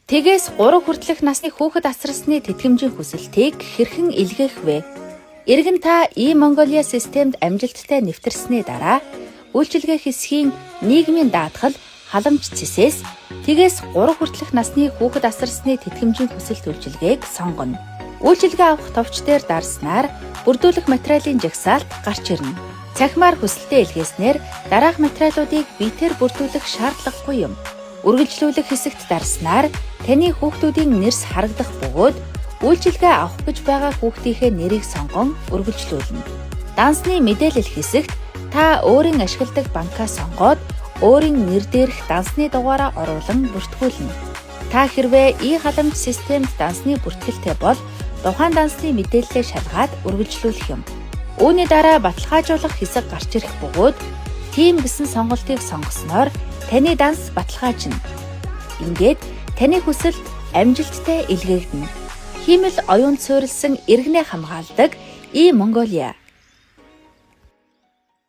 Тэгээс 3 хүртэлх насны хүүхэд асарсны тэтгэмжийн хүсэлтийг хэрхэн илгээх вэ? Иргэн та E-Mongolia системд амжилттай нэвтэрсний дараа үйлчилгээ хэсгийн нийгмийн даатгал халамж цэсээс тэгээс 3 хүртэлх насны хүүхэд асарсны тэтгэмжийн хүсэлт үйлчилгээг сонгоно. Үйлчилгээ авах товч дээр дарснаар бүрдүүлэх материалын жагсаалт гарч ирнэ. Цахимаар хүсэлтээ илгээснээр дараах материалуудыг биетээр бүрдүүлэх шаардлагагүй юм. Үргэлжлүүлэх хэсэгт дарснаар таны хүүхдүүдийн нэрс харагдах бөгөөд үйлчилгээ авах гэж байгаа хүүхдийнхээ нэрийг сонгон үргэлжлүүлнэ. Дансны мэдээлэл хэсэгт та өөрийн ашигладаг банкаа сонгоод өөрийн нэр дээрх дансны дугаараа оруулан бүртгүүлнэ. Та хэрвээ e-халамж системд дансны бүртгэлтэй бол тухайн дансны мэдээллээ шалгаад үргэлжлүүлэх юм. Үүний дараа баталгаажуулах хэсэг гарч ирэх бөгөөд "Тийм" гэсэн сонголтыг сонгосноор таны данс баталгаажна. Ингээд таны хүсэлт амжилттай илгээгдэнэ. Хиймэл оюунд суурилсан иргэнээ хамгаалдаг E-Mongolia.